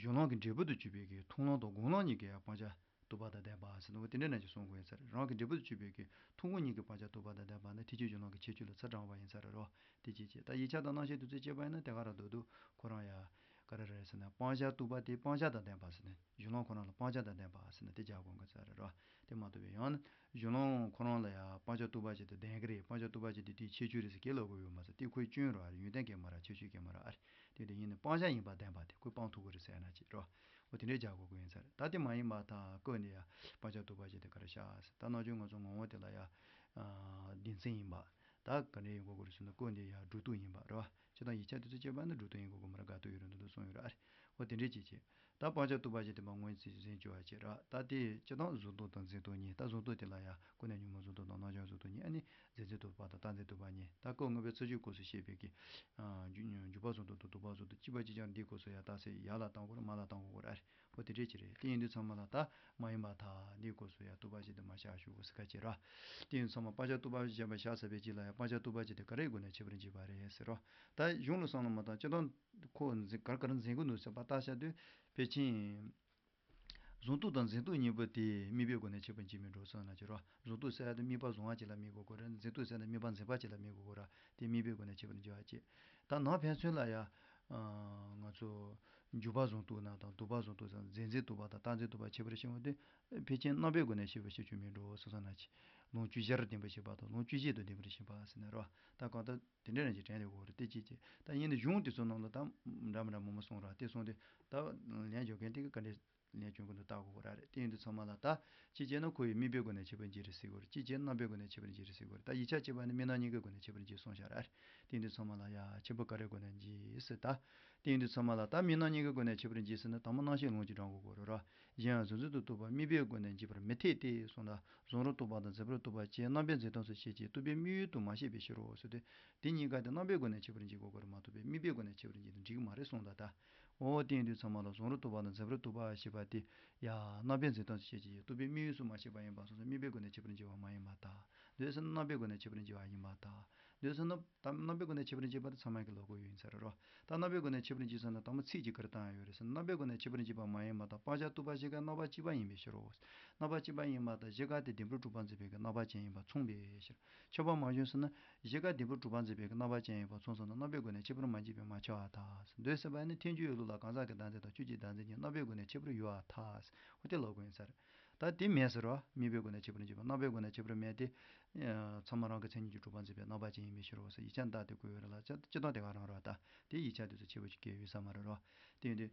གཞུང་ལམ་གྱི་འབྲས་བུ་དུ་གྱུར་པའི་གི་མཐོང་ལམ་དང་སྒོམ་ལམ་གཉིས་ཀྱི་སྤང་བྱ། རྟོགས་པ་དང་ལྡན་པ་ཟེར་ནོ་དེ་འདྲ་ནང་བཞིན་གསུང་དགོས་ཡིན་ས་རེད། རང་གི་འབྲས་བུ་དུ་གྱུར་པའི་གི་ཐོན་ཁུངས་གཉིས་ཀྱི་སྤང་བྱ་རྟོགས་པ་དང་ལྡན་པ་ནི་ཐེག་ཆེན་གཞུང་ལམ་གྱི་ཁྱད་ཆོས་ལ་ཚ་དྲངས་པ་ཡིན་ས་རེད་རོ། དེ་ཅིག་བྱས། ད་ཡིག་ཆ་དང་རྣམ་བཤད་དེ་ཚོ་བྱས་པ་ཡིན་ན་དེ་ག་རང་འདུག་འདུག་ཁོ་རང་ཡ། ག་རེ་རེད་ཟེར་ན། སྤང་བྱ་རྟོགས་པ་དེ་སྤང་བྱ་དང་ལྡན་པ་ཟེར་ནས། གཞན་ལུགས་ཁོ་རང་ལ་སྤང་བྱ་དང་ལྡན་པ་ཟེར་ནས་དེ་རྒྱག་དགོས་ཀྱི་ས་རེད་རོ། དེ་མ་གཏོགས་པའི་ཡང་ན་གཞན་ལུགས་ཁོ་རང་ལ་ཡང་སྤང་བྱ་རྟོགས་པ་ཞིག་ཏུ་ལྡན་གྱི་རེད། སྤང་བྱ་རྟོགས་པ་ཞིག་དེ་དེའི་ཁྱད་ཆོས་རེད་ཟེར་གྱི་ལབ་དགོས་ཡོད་མ་ཟད། དེ་ཁོའི་སྐྱོན་རོ། ཨ་རེ། ཡོན་ཏན་གྱི་མ་ར། ཁྱད་ཆོས་ཀྱི་མ་ར། ཨ་རེ། དེ་དེ་ཡིན་ནི་སྤང་བྱ་ཡིན་པ་ལྡན་པ་དེ་ཁོས་སྤང་ཐུབ་ཀྱི་རེད་ཟེར་ན་ཅིག་རོ། འོ་དེ་འདྲའི་རྒྱག་དགོས་ཀྱི་ཡིན་ས་རེད། ད་དེ་མ་ཡིན་པ་དང་ཀུན་ནས་ཡང་སྤང་བྱ་རྟོགས་པ་ཞིག་དེ་ག་རེ་བཞག་ཟེར། ད་ནང་ཆོས་ང་ཚོ་ངོ་བོ་དེ་ལ་ཡང་བདེན་འཛིན་ཡིན་པ། ད་ག་འདྲ་ཡིན་དགོས་ཀྱི་རེད་ཟེར་ན། ཀུན་ནས་ཡང་སྒྲུབ་ཐུབ་ཡིན་པ་རོ། སྤྱིར་བཏང་ཡིག་ཆ་དེ་ཚོ་བྱས་པ་ནི་སྒྲུབ་ཐུབ་ཡིན་དགོས་ཀྱི་མ་རེད། དགག་ཐུབ་ཡོད་རུང་འདུག་འདུག་གསུངས་ཡོད་རེད། ཨ་རེ། འོ་དེ་འདྲས་ཅིག་བྱས། ད་སྤང་བྱ་རྟོགས་པ་ཞིག་དེ་མ་ངོས་འཛིན་བྱེད་བྱེད་བྱེད་པ་ར། ད་དེ་སྤྱིར་བཏང་གཟུགས་མཐོང་དང་འཛིན་སྟངས་གཉིས། ད་གཟུགས་མཐོང་དེ་ལ་ཡང་ཀུན་ནས་ཉོན་མོངས་གཟུགས་མཐོང་དང་རྣམ་བྱང་གཟུགས་མཐོང་གཉིས། ཨ་ནི་རྫས་འཛིན་རྟོག་པ་དང་རྟག་འཛིན་རྟོག་པ་གཉིས། ད་སྐབས་ལྔ་པའི་ཚུལ་འཆོས་སྐབས་སུ་བཤད་པའི་གི་ཨ་འཇུག་འཇུག་པ་གཟུགས་མཐོང་དང་ལྡོག་པ་གཟུགས་མཐོང་གཅིག་པ་གཅིག་རྐྱང་འདིའི་སྐབས་སུ་ཡང་རྟགས་གསལ་ཡར་ལ་བཏང་དགོས་རེད། མར་ལ་བཏང་དགོས་རེད། ཨ་རེ། འོ་དེ་འདྲས་ཅིག་རེད། དེ་ཡིན་དུས་ཚང་མ་ལ་ད་མ་ཡིན་པར་ཐལ། འདིའི་སྐབས་སུ་ཡང་རྟོག་པ་ཞིག་དེ་མ་བཞག་ཞུ་དགོས་ཟེར་ཁ་ཅིག་ར། དེ་ཡིན་དུས་ཚང་མ་སྤང་བྱ་རྟོགས་པ་ཞེས་པ་བཞག་ཚར་བའི་རྗེས་ལ་ཡང་སྤང་བྱ་རྟོགས་པ་ཞིག་དེ་ག་རེའི་སྒོ་ནས་ཁྱད་པར་འབྱེད་པ་རེད་ཟེར་རོ། ད་གཞུང་ལ་བསམ་བློ་མ་བཏང་། སྤྱིར་བཏང་ཁོ་འཛིན་ག་རེ་ག་རེ་འཛིན་གྱི་འདུག་ཟེར་བ་ལྟ་བྱ་དུས་ཕལ་ཆེར་གཟུགས་མཐོང་དང་འཛིན་རྟོག་གཉིས་པོ་དེ་དམིགས་པའི་སྒོ་ནས་ཁྱད་པར་འབྱེད་མི་འགྲོ་བསམ་ན་ཅིག་རོ། གཟུགས་མཐོང་ཟེར་ཡ་དེ་དམིགས་པ་བཟུང་བ་ཅིག་ལ་དམིགས་དགོས་ཀྱི་རེད། འཛིན་རྟོག་ཟེར་ན་དམིགས་པ་འཛིན་པ་ཅིག་ལ་དམིགས་དགོས་ཀྱི་རེད། དེ་དམིགས་པའི་སྒོ་ནས་ཁྱད་པར་འབྱེད་པ་བྱེད། ད་ནང་ཕན་ཚུན་ལ་ཡ། ང་ཚོ་འཇུག་པ་གཟུགས་མཐོང་ན་དང་ལྡོག་པ་གཟུགས་མཐོང་ཟེར། རྫས་འཛིན་རྟོག་པ་དང་རྟག་འཛིན་རྟོག་པ་ཁྱད་པར་ཕྱེ་བ་དེ་ཕལ་ཆེར་རྣམ་པའི་སྒོ་ནས་ཁྱད་པར་ཕྱེ་ཆོག་མི་འགྲོ་བསམ་ན་ཅིག་ལོངས་སྤྱོད་གཞིར་ལྡན་པར་ཤེས་པ་དང་ལོངས་སྤྱོད་གཞན་དུ་ལྡན་པར་ཤེས་པ་ཟེར་ན་རོ། ད་གང་ལྟར་དེ་འདྲ་རང་ཅིག་དྲན་ལས་དགོས་རེད། དེ་ཅིག་ཅིག་ད་ཡིན་ན་གཞུང་དེ་ཚོ་ནང་ལ་ད་འདྲ་མི་འདྲ་མང་མང་གསུངས་ར། དེ་སོང་དུས་ད་ལན་འཇོག་མཁན་དེ་ག་འདྲས་ལན་བྱུང་གི་འདུག་ལྟ་དགོས་ར་རེད། དེ་ཡིན་དུས་ཚང་མ་ལ་ད་གཅིག་བྱས་ན་ཁོ་ཡི་དམིགས་པའི་སྒོ་ནས་ཁྱད་པར་འབྱེད་རེད་ཟེར་དགོས་རེད། གཅིག་བྱས་ན་རྣམ་པའི་སྒོ་ནས་ཁྱད་པར་འབྱེད་རེད་ཟེར་དགོས་རེད། ད་ཡིག་ཆ་གཅིག་པ་ནི་དམིགས་རྣམ་གཉིས་ཀའི་སྒོ་ནས་ཁྱད་པར་འབྱེད་གསུངས་བཞག་ར་རེད། དེ་ཡིན་དུས་ཚང་མ་ལ་ཡ་ཁྱད་པར་ག་རེའི་སྒོ་ནས་འབྱེད་ཟེར་ད། དེ་ཡིན་དུས་ཚང་མ་ལ་ད་དམིགས་རྣམ་གཉིས་ཀའི་སྒོ་ནས་ཁྱད་པར་འབྱེད་ཟེར་ན་དང་པོ་རྣམ་ཤེས་ལོངས་སྤྱོད་བགྲང་དགོས་རེད་ར། གཞན་ཡང་གཟུགས་འཛིན་དང་ལྡོག་པ་དམིགས་པའི་སྒོ་ནས་འབྱེད་པར་མི་འཐད་དེ་གསུངས་ད། གཟུགས་རུང་རྟོག་པ་དང་འཛིན་པར་རྟོག་པ་བཅས་རྣམ་པའི་འཛིན་སྟངས་སུ་བཤད་ཀྱི་རྟོག་པའི་དམིགས་ཡུལ་དུ་མ་བཤད་པའི་ཕྱིར་རོ་ཟེར་དུས། དེ་གཉིས་ཀ་དེ་རྣམ་པའི་སྒོ་ནས་ཁྱད་པར་འབྱེད་དགོས་ཀྱི་རེད་མ་གཏོགས་པའི་དམིགས་པའི་སྒོ་ནས་ཁྱད་པར་འབྱེད་དེ་འགྲིག་གི་མ་རེད་གསུངས་ད། ད་འོ་དེ་ཡིན་དུས་ཚང་མ་ལ་གཟུགས་རུང་རྟོག་པ་དང་འཛིན་པར་རྟོག་པ་ཞེས་པ་དེ་ཡ་རྣམ་པའི་འཛིན་སྟངས་སུ་བཤད་ཀྱི་རྟོག་པའི་དམིགས་ཡུལ་སུ་མ་བཤད་པ་ཡིན་པ་སོང་ཙང་དམིགས་པའི་སྒོ་ནས་ཁྱད་པར་འབྱེད་པ་མ་ཡིན་པར་ཐལ། འདོད་ཟེར་ན་རྣམ་པའི་སྒོ་ནས་ཁྱད་པར་འབྱེད་པ་ཡིན་པར་ཐལ། འདོད་ཟེར་ན། ད་རྣམ་པའི་སྒོ་ནས་ཁྱད་པར་འབྱེད་པ་དེ་ཚང་མས་ཀྱི་ལབ་དགོས་ཡོད་ཡིན་ས་རེད་རོ། ད་རྣམ་པའི་སྒོ་ནས་ཁྱད་པར་འབྱེད་ཟེར་ན་དང་པོ་ཚིག་གཅིག་ག་རེ་བཏང་ཡ་ཡོད་རེད་ཟེར་ན། རྣམ་པའི་སྒོ་ནས་ཁྱད་པར་འབྱེད་པ་མ་ཡིན་པར་ཐལ། སྤང་བྱ་རྟོགས་པ་གཞི་ག་རྣམ་པ་གཅིག་པ་ཡིན་པའི་ཕྱིར་རོ། རྣམ་པ་གཅིག་པ་ཡིན་པར་ཐལ། གཞི་ག་དེ་བདེན་པར་གྲུབ་པར་འཛིན་པའི་གི་རྣམ་པ་ཅན་ཡིན་པ་མཚུངས་པའི་ཕྱིར། ཁྱད་པར་མ་བྱུང་ཟེར་ན། གཞི་ག་བདེན་པར་གྲུབ་པར་འཛིན་པའི་གི་རྣམ་པ་ཅན་ཡིན་པ་མཚུངས་སོང་ན་རྣམ་པའི་སྒོ་ནས་ཁྱད་པར་མ་འབྱེད་པས་མ་ཁྱབ་པར་ཐལ། འདོད་ཟེར་བ་ནི་ཐལ་འགྱུར་ཡོད་ལུགས་ལ་གང་ཟག་གི་བདག་འཛིན་དང་ཆོས་ཀྱི་བདག་འཛིན་གཉིས་རྣམ་པའི་སྒོ་ནས་ཁྱད་པར་ཡོད་པར་ཐལ། འོ་དེ་ལབ་དགོས་ཡིན་ས་རེད། ད་དེ་མེད་ཟེར་བ། དམིགས་པའི་སྒོ་ནས་ཁྱད་པར་འབྱེད་པ། རྣམ་པའི་སྒོ་ནས་ཁྱད་པར་མེད་དེ། ཨ་ཚང་མ་རང་གི་མཚན་ཉིད་ཀྱིས་གྲུབ་པར་འཛིན་པའི་རྣམ་པ་ཅན་ཡིན་པའི་ཕྱིར་རོ་ཟེར་ཡིག་ཆ་འདི་དེ་བཀོད་ཡོད་རེད་ལ། སྤྱིར་བཏང་དེ་ག་རང་རེད་བ། ད་དེ་ཡིག་ཆ་དེ་ཚོ་ཁྱད་པར་ཅིག་གང་ཡང་ཡོད་ས་མ་རེད་རོ། དེ་ཡིན་དུས།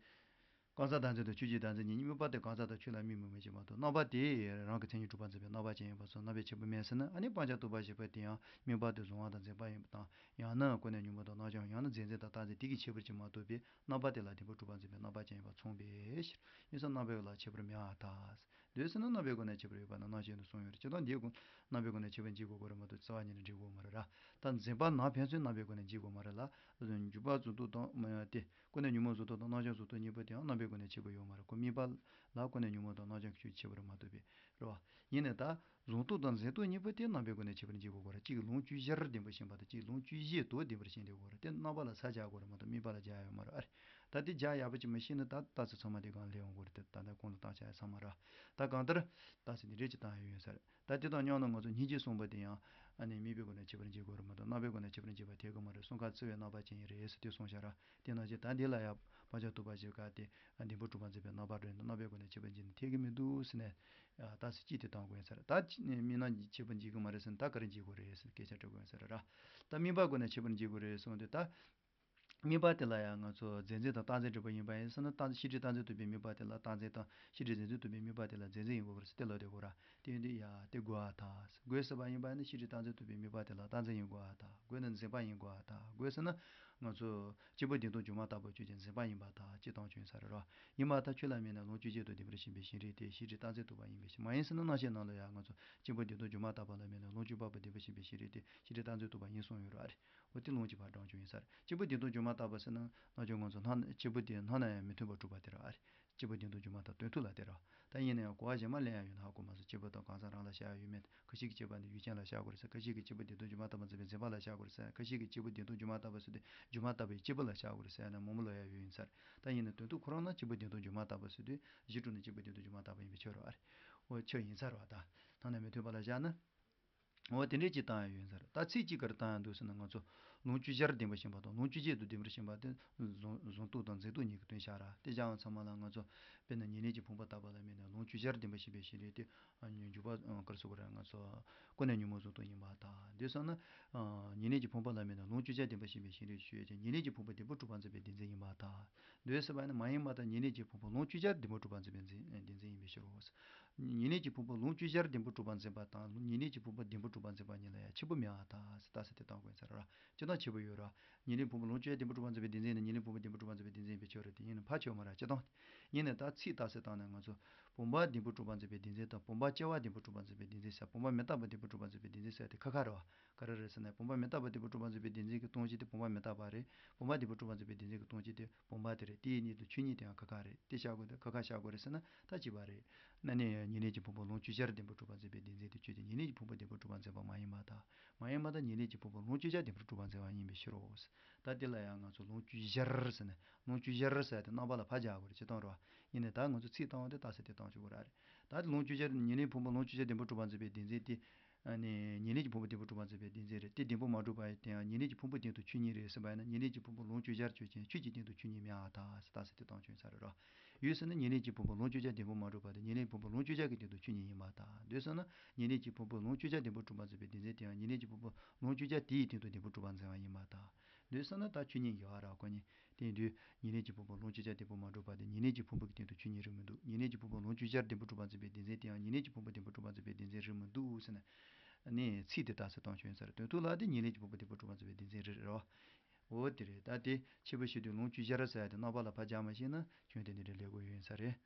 གང་ཟག་བདག་འཛིན་དང་ཆོས་ཀྱི་བདག་འཛིན་གཉིས། དམིགས་པ་དེ་གང་ཟག་དང་ཆོས་ལ་དམིགས་པ་མིན་པ་ཞིག་མ་གཏོགས། རྣམ་པ་དེ་རང་གི་མཚན་ཉིད་གྲུབ་པར་འཛིན་པའི་རྣམ་པ་ཅན་ཡིན་པ་སོགས་རྣམ་པའི་ཁྱད་པར་མེད་ཟེར་ན། ཨ་ནི་སྤང་བྱ་རྟོགས་པ་ཞེས་པ་དེ་ཡང་དམིགས་པ་དེ་གཟུང་བ་དང་འཛིན་པ་ཡིན་པ་དང་། ཡང་ན་ཀུན་ནས་ཉོན་མོངས་དང་རྣམ་བྱང་། ཡང་ན་རྫས་འཛིན་དང་རྟག་འཛིན་དེ་གི་ཁྱད་པར་ཅིག་མ་གཏོགས་པའི། རྣམ་པ་དེ་ལ་བདེན་པར་གྲུབ་པར་འཛིན་པའི་རྣམ་པ་ཅན་ཡིན་པ་མཚུངས་པའི་ཕྱིར། ཡིན་ཙང་རྣམ་པའི་ལ་ཁྱད་པར་མེད་པར་ཐལ། འདོད་ཟེར་ན་རྣམ་པའི་སྒོ་ནས་ཁྱད་པར་ཡོད་པ་ནི་རྣམ་བཤད་དུ་གསུངས་ཡོད་རེད། སྤྱིར་བཏང་འདིའི་སྒོ་རྣམ་པའི་སྒོ་ནས་ཁྱད་པར་འབྱེད་དགོས་ཀྱི་རེད་མ་གཏོགས་རྩ་བ་ཉིད་ནས་འགྲིག་གི་མ་རེད་ར། ད་འཛིན་པ་ནང་ཕན་ཚུན་རྣམ་པའི་སྒོ་ནས་འབྱེད་དགོས་མ་རེད་ལ། འཇུག་པ་གཟུགས་མཐོང་དང་མ་ཡང་སྟེ། ཀུན་ནས་ཉོན་མོངས་གཟུགས་མཐོང་དང་རྣམ་བྱང་གཟུགས་མཐོང་གཉིས་པོ་དེའང་རྣམ་པའི་སྒོ་ནས་ཁྱད་པར་ཡོད་མ་རེད། ཁོ་དམིགས་པ་ལ་ཀུན་ནས་ཉོན་མོངས་དང་རྣམ་བྱང་གི་ཆོས་ཁྱད་པར་མ་གཏོགས་པས་རེད་བ། ཡིན་ནའི་ད་གཟུགས་མཐོང་དང་འཛིན་རྟོག་གཉིས་པོ་དེ་རྣམ་པའི་སྒོ་ནས་ཁྱད་པར་འབྱེད་དགོས་ཀྱི་རེད། གཅིག་ལོངས་སྤྱོད་གཞིར་ལྡན་པར་ཤེས་པ་དང་གཅིག་ལོངས་སྤྱོད་གཞན་དུ་ལྡན་པར་ཤེས་འདོད་ཀྱི་རེད། དེ་རྣམ་པ་ལ་ས་རྒྱག་དགོས་རེད་མ་གཏོགས་དམིགས་པ་ལ་རྒྱག་ཡོད་མ་རེད་ཨ་རེ། ད་དེ་རྒྱག་ཡག་པོ་ཅིག་མ་ཤེས་ན་ད་ལྟ་ཚུལ་ཚང་མ་དེ་གང་ལས་ཡོང་གི་རེད། དེ་ད་ལྟ་གོང་དུ་བཏང་བྱ་ཡ་ཚང་མ་ར། ད་གང་ལྟར་ལྟ་ཚུལ་འདི་འདྲས་ཅིག་བཏང་ཡ་ཡོད་ས་རེད། ད་དེ་དང་མཉམ་དུ་ང་ཚོ་སྙིང་རྗེ་གསུངས་པ་དེ་ཡང་ཨ་ནི་དམིགས་པའི་སྒོ་ནས་ཁྱད་པར་འབྱེད་དགོས་རེད་མ་གཏོགས་རྣམ་པའི་སྒོ་ནས་ཁྱད་པར་འབྱེད་པ་འཐད་ཀྱི་མ་རེད། གསུམ་ཀ་རྩི་བའི་རྣམ་པ་ཅན་ཡིན་རེད་ཟེར་དེ་གསུངས་བཞག་ར། དེ་ནང་བཞིན་ད་འདི་ལ་ཡང་སྤང་བྱ་རྟོགས་པ་ཞེས་པ་དེ་བདེན་པར་གྲུབ་པར་འཛིན་པའི་རྣམ་པ་རེད་འདུག་རྣམ་པའི་སྒོ་ནས་ཁྱད་པར་འབྱེད་ནི་འཐད་ཀྱི་མི་འདུག་ཟེར་ནས་ད་ཚིག་གཅིག་དེ་བཏང་དགོས་ཡིན་ས་རེད། ད་དམིགས་རྣམ་གྱིས་ཁྱད་པར་འབྱེད་ཀྱི་མ་རེད་ཟེར་ན་ད་ག་རེ་འབྱེད་དགོས་རེད་ཟེར་ནས་སྐད་ཆ་དྲི་དགོས་ཡིན་ས་རེད་ར། ད་དམིགས་པའི་སྒོ་ནས་ཁྱད་པར་འབྱེད་དགོས་རེད་གསུངས་དུས་ད། དམིགས་པ་དེ་ལ་ཡང་ང་ཚོ་རྫས་འཛིན་དང་རྟག་འཛིན་གྲུབ་པ་ཡིན་པ་ཡིན་ཟེར་ན། རྟག་འཛིན་ཤེས་སྒྲིབ་རྟག་འཛིན་རྟོག་པའི་དམིགས་པ་དེ་ལ་རྟག་འཛིན་དང་ཤེས་སྒྲིབ་རྫས་འཛིན་རྟོག་པའི་དམིགས་པ་དེ་ལ་རྫས་འཛིན་ཡིན་དགོས་པ་རེད་ཟེར་དེ་ལབ་བསྡད་དགོས་ར། དེ་ཡིན་དུས་ཡ་དེ་དགོས་པར་ཐལ། དགོས་ཟེར་བ་ཡིན་པ་ཡིན་ན་ཤེས་སྒྲིབ་རྟག་འཛིན་རྟོག་པའི་དམིགས་པ་དེ་ལ་རྟག་འཛིན་ཡིན་དགོས་པར་ཐལ། དགོས་ན་འཛིན་པ་ཡིན་དགོས་པར་ཐལ། དགོས་ཟེར་ན་ང་ཚོ་གཅིག་པུ་བདེན་སྟོང་སྒྱུ་མ་ལྟ་བུ་ཆོས་ཅན། འཛིན་པ་ཡིན་པར་ཐལ། ཅེས་བཏང་ཆོག་ཡིན་ས་རེད་ར། ཡིན་པར་ཐལ། ཆོས་ལ་དམིགས་ན་ལོངས་སྤྱོད་གཞན་དུ་ལྡན་པར་ཤེས་པའི་ཤེས་སྒྲིབ་དེ་ཤེས་སྒྲིབ་རྟག་འཛིན་རྟོག་པ་ཡིན་པའི་ཕྱིར། མ་ཡིན་ཟེར་ན་རྣམ་བཤད་ནང་ལ་ཡང་ང་ཚོ་གཅིག་པུ་བདེན་སྟོང་སྒྱུ་མ་ལྟ་བུ་ལ་དམིགས་ན་ལོངས་སྤྱོད་པ་པོ་ལྡན་པར་ཤེས་པའི་ཤེས་སྒྲིབ་དེ་ཤེས་སྒྲིབ་རྟག་འཛིན་རྟོག་པ་ཡིན་གསུངས་ཡོད་ར། ཨ་རེ། འོ་དེ་ལོངས་སྤྱོད་པ་བགྲང་ཆོག་ཡིན་ས་རེད། གཅིག་པུ་བདེན་སྟོང་སྒྱུ་མ་ལྟ་བུ་ཟེར་ན་རྣམ་ཅོ་ང་ཚོ་སྣང་གཅིག་པུ་དེ་སྣང་ན་ཡང་མི་མཐུན་པར་གྲུབ་པ་དེ་ར། ཨ་རེ། གཅིག་པུ་བདེན་སྟོང་སྒྱུ་མ་ལྟ་བུ་དོན་མཐུན་ལ་དེ་ར། ད་ཡིན་ན་ཡང་གོ་བ་གཞན་མ་ལེན་ཡ་ཡོད་ན་ཧ་གོ་མ་སོང་། གཅིག་པུ་དང་གང་ཟག་རང་ལ་བཞག་ཡ་ཡོད་མེད། ཁ་ཅིག་གིས་གཅིག་པ་འདི་ཡུལ་ཅན་ལ་བཞག་དགོས་རེད་ཟེར། ཁ་ཅིག་གིས་གཅིག་པུ་བདེན་སྟོང་སྒྱུ་མ་ལྟ་བུ་འཛིན་པའི་འཛིན་པ་ལ་བཞག་དགོས་རེད་ཟེར། ཁ་ཅིག་གིས་གཅིག་པུ་བདེན་སྟོང་སྒྱུ་མ་ལྟ་བུ་ཟེར་དུས་སྒྱུ་མ་ལྟ་བུའི་གཅིག་པུ་ལ་བཞག་དགོས་རེད་ཟེར་ཡ་ན་མང་པོ་ལབ་ཡ་ཡོད་ཡིན་ས་རེད། ད་ཡིན་ན་དོན་དུ་ཁོ་རང་ན་གཅིག་པུ་བདེན་སྟོང་སྒྱུ་མ་ལྟ་བུ་ཟེར་དུས་གཞི་གྲུབ་ན་གཅིག་པུ་བདེན་སྟོང་སྒྱུ་མ་ལྟ་བུ་ཡིན་པའི་ཕྱིར་རོ། ཨ་རེ། འོ་ཕྱིར་ཡིན་ས་རེད་བ། ད་སྣང་ན་མི་མཐུན་པ་ལ་བཞག་ན། འོ་དེ་འདྲས་ཅིག་བཏང་ཡ་ཡོད་ས་རེད། ད་ཚིག་གཅིག་ག་རེ་བཏང་ཡ་འདུག་ཟེར་ན་ང་ཚོ་ ལོངས་སྤྱོད་བྱར་བདེན་པར་ཞེན་པ་དང་ལོངས་སྤྱོད་བྱེད་དུ་བདེན་པར་ཞེན་པ་དེ་གཟུང་གཟུང་རྟོག་དང་འཛིན་རྟོག་གཉིས་ཀྱི་དོན་བྱ་ར། དེ་བྱ་བ་ཚང་མ་ལ་ང་ཚོ་དཔེར་ན་ཉེ་གནས་ཀྱི་ཕུང་པོ་དག་པ་ལ་དམིགས་ནས་ལོངས་སྤྱོད་བྱར་བདེན་པར་ཞེན་པའི་ཞེན་རེ་དེ། ཨ་ནི་འཇུག་པ་ཨ་ག་རེ་ཟེར་དགོས་རེད། ང་ཚོ་ཀུན་ནས་ཉོན་མོངས་གཟུང་རྟོག་ཡིན་པར་ཐལ། འདོད་སོང་ན། ཨ་ཉེ་གནས་ཀྱི་ཕུང་པོ་ལ་དམིགས་ནས་ལོངས་སྤྱོད་བྱར་བདེན་པར་ཞེན་པའི་ཞེན་རེ་ཞུ་ཡས་ཀྱང་ཉེ་གནས་ཀྱི་ཕུང་པོ་བདེན་པར་གྲུབ་པར་འཛིན་པའི་བདེན་འཛིན་ཡིན་པར་ཐལ། འདོད་ཟེར་བ་ནི་མ་ཡིན་པར་ཐལ། ཉེ་གནས་ཀྱི་ཕུང་པོ་ལོངས་སྤྱོད་བྱར་བདེན་པར་གྲུབ་པར་འཛིན་པའི་འཛིན་བདེན་འཛིན་ཡིན་པའི་ཕྱིར་རོ། ཉེ་གནས་ཀྱི་ཕུང་པོ་ལོངས་སྤྱོད་བྱར་བདེན་པར་གྲུབ་པར་འཛིན་པ་དང་ཉེ་གནས་ཀྱི་ཕུང་པོ་བདེན་པར་གྲུབ་པར་འཛིན་པ་གཉིས་ལ་ཡང་ཁྱད་པར་མེད་པར་ཐལ་ཟེར་རྟགས་གསལ་དེ་གཏོང་དགོས་ཡིན་ས་རེད་བ། སྤྱིར་བཏང་ཁྱད་པར་ཡོད་རེད་བ། ཉེ་གནས་ཕུང་པོ་ལོངས་སྤྱོད་བྱར་བདེན་པར་གྲུབ་པར་འཛིན་པའི་བདེན་འཛིན་ནི་ཉེ་གནས་ཕུང་པོ་བདེན་པར་གྲུབ་པར་འཛིན་པའི་བདེན་འཛིན་ཡིན་པའི་ཕྱིར་རོ། དེ་ཡིན་ན་ཕར་ཕྱོགས་མ་རེད། སྤྱིར་བཏང་། ཡིན་ནའི་ད་ཚིག་རྟགས་གསལ་བཏང་ནས་ང་ཚོ་བུམ་པ་བདེན་པར་གྲུབ་པར་འཛིན་པའི་བདེན་འཛིན་དང་བུམ་པ་སྐྱེ་བ་བདེན་པར་གྲུབ་པར་འཛིན་པའི་བདེན་འཛིན་ཟེར། བུམ་པ་མི་རྟག་པ་བདེན་པར་གྲུབ་པར་འཛིན་པའི་བདེན་འཛིན་ཟེར་དེ་ཁ་ཁ་རེད་བ། ག་རེ་རེད་ཟེར་ན་བུམ་པ་མི་རྟག་པ་བདེན་པར་གྲུབ་པར་འཛིན་པའི་བདེན་འཛིན་གྱི་སྟོང་གཞི་དེ་བུམ་པ་མི་རྟག་པ་རེད། བུམ་པ་བདེན་པར་གྲུབ་པར་འཛིན་པའི་བདེན་འཛིན་གྱི་སྟོང་གཞི་དེ་བུམ་པ་དེ་རེད། དེའི་གཉིས་དང་ཆོས་ཉིད་དེའང་ཁ་ཁ་རེད། དེ་བཞག་དགོས་དེ་ཁ་ཁ་བཞག་དགོས་རེད་ཟེར་ན་ད་གཅིག་པ་རེད། ན་ནི་ཉེ་གནས་ཀྱི་ཕུང་པོ་ལོངས་སྤྱོད་བྱར་བདེན་པར་གྲུབ་པར་འཛིན་པའི་བདེན་འཛིན་དེ་ཆོས་ཅན། ཉེ་གནས་ཀྱི་ཕུང་པོ་བདེན་པར་གྲུབ་པར་འཛིན་པ་མ་ཡིན་པར་ཐལ། མ་ཡིན་པར་ཐལ། ཉེ་གནས་ཀྱི་ཕུང་པོ་ལོངས་སྤྱོད་བྱར་བདེན་པར་གྲུབ་པར་འཛིན་པ་ཡིན་པའི་ཕྱིར་རོ། ད་དེ་ལ་ཡང་ང་ཚོ་ལོངས་སྤྱོད་བྱར་ཟེར་ནས་ལོངས་སྤྱོད་བྱར་ཟེར་དེ་རྣམ་པ་ལ་ཕར་སྦྱར་དགོས་རེད། སྤྱིར་བཏང་རེད་བ། ཡིན་ནའི་ད་ང་ཚོ་ཚིག་བཏང་བ་དེ་རྟགས་གསལ་དེ་བཏང་ཆོག་གི་རེད། ད་དེ་ལོངས་སྤྱོད་བྱར་ཉེ་གནས་ཕུང་པོ་ལོངས་སྤྱོད་བྱར་བདེན་པར་གྲུབ་པར་འཛིན་པའི་བདེན་འཛིན་དེ། ཨ་ནི་ཉེ་གནས་ཀྱི་ཕུང་པོ་བདེན་པར་གྲུབ་པར་འཛིན་པའི་བདེན་འཛིན་རེད། དེ་བདེན་པར་མ་གྲུབ་པ་ཡིན་ཏེ་ཡང་ཉེ་གནས་ཀྱི་ཕུང་པོ་སྟེང་དུ་ཆོས་ཉིད་རེད་ཟེར་བ་ཡིན་ན་ཉེ་གནས་ཀྱི་ཕུང་པོ་ལོངས་སྤྱོད་བྱར་ཆོས་ཅན། ཆོས་ཀྱི་སྟེང་དུ་ཆོས་ཉིད་མེད་པར་ཐལ་ཟེར་རྟགས་གསལ་དེ་བཏང་ཆོག་ཡིན་ས་རེད་རོ། ཡོད་ཟེར་ན་ཉེ་གནས་ཀྱི་ཕུང་པོ་ལོངས་སྤྱོད་བྱར་བདེན་པར་མ་གྲུབ་པ་དེ་ཉེ་གནས་ཕུང་པོ་ལོངས་སྤྱོད་བྱ་གི་སྟེང་དུ་ཆོས་ཉིད་ཡིན་པར་ཐལ། འདོད་སོང་ན་ཉེ་གནས་ཀྱི་ཕུང་པོ་ལོངས་སྤྱོད་བྱར་བདེན་པར་གྲུབ་པར་འཛིན་པའི་བདེན་འཛིན་དེ་ཡང་ཉེ་གནས་ཀྱི་ཕུང་པོ་ལོངས་སྤྱོད་བྱ་དེའི་སྟེང་དུ་བདེན་པར་གྲུབ་པར་འཛིན་པ་ཡིན་པར་ཐལ། འདོད་སོང་ན་ད་ཆོས་ཉིད་ཀྱི་བར་ར་ཁོ་ཉིད། དེ་ཡིན་དུས་ཉེ་གནས་ཀྱི་ཕུང་པོ་ལོངས་སྤྱོད་བྱར་བདེན་པར་མ་གྲུབ་པ་དེ་ཉེ་གནས་ཀྱི་ཕུང་པོ་གི་སྟེང་དུ་ཆོས་ཉིད་རེད་མི་འདུག་ཉེ་གནས་ཀྱི་ཕུང་པོ་ལོངས་སྤྱོད་བྱར་བདེན་པར་གྲུབ་པར་འཛིན་པའི་བདེན་འཛིན་དེ་ཡང་ཉེ་གནས་ཀྱི་ཕུང་པོ་བདེན་པར་གྲུབ་པར་འཛིན་པའི་བདེན་འཛིན་རེད་མི་འདུག་ཟེར་ནས། ནས་ཚིག་དེ་རྟགས་གསལ་བཏང་ཆོག་ཡིན་ས་རེད། དོན་དུ་ལ་དེ་ཉེ་གནས་ཀྱི་ཕུང་པོ་བདེན་པར་གྲུབ་པར་འཛིན་པའི་བདེན་འཛིན་རེད་རེད་བ། འོ་དེ་རེད། ད་དེ་ཁྱད་པར་ཕྱེ་དུས་ལོངས་སྤྱོད་བྱར་ཟེར་ཡ་དེ་རྣམ་པ་ལ་ཕར་སྦྱར་མ་ཤེས་ན་ཁྱོན་དེ་འདི་འདྲའི་ལས་དགོས་ཡོད་ཡིན་ས་རེད།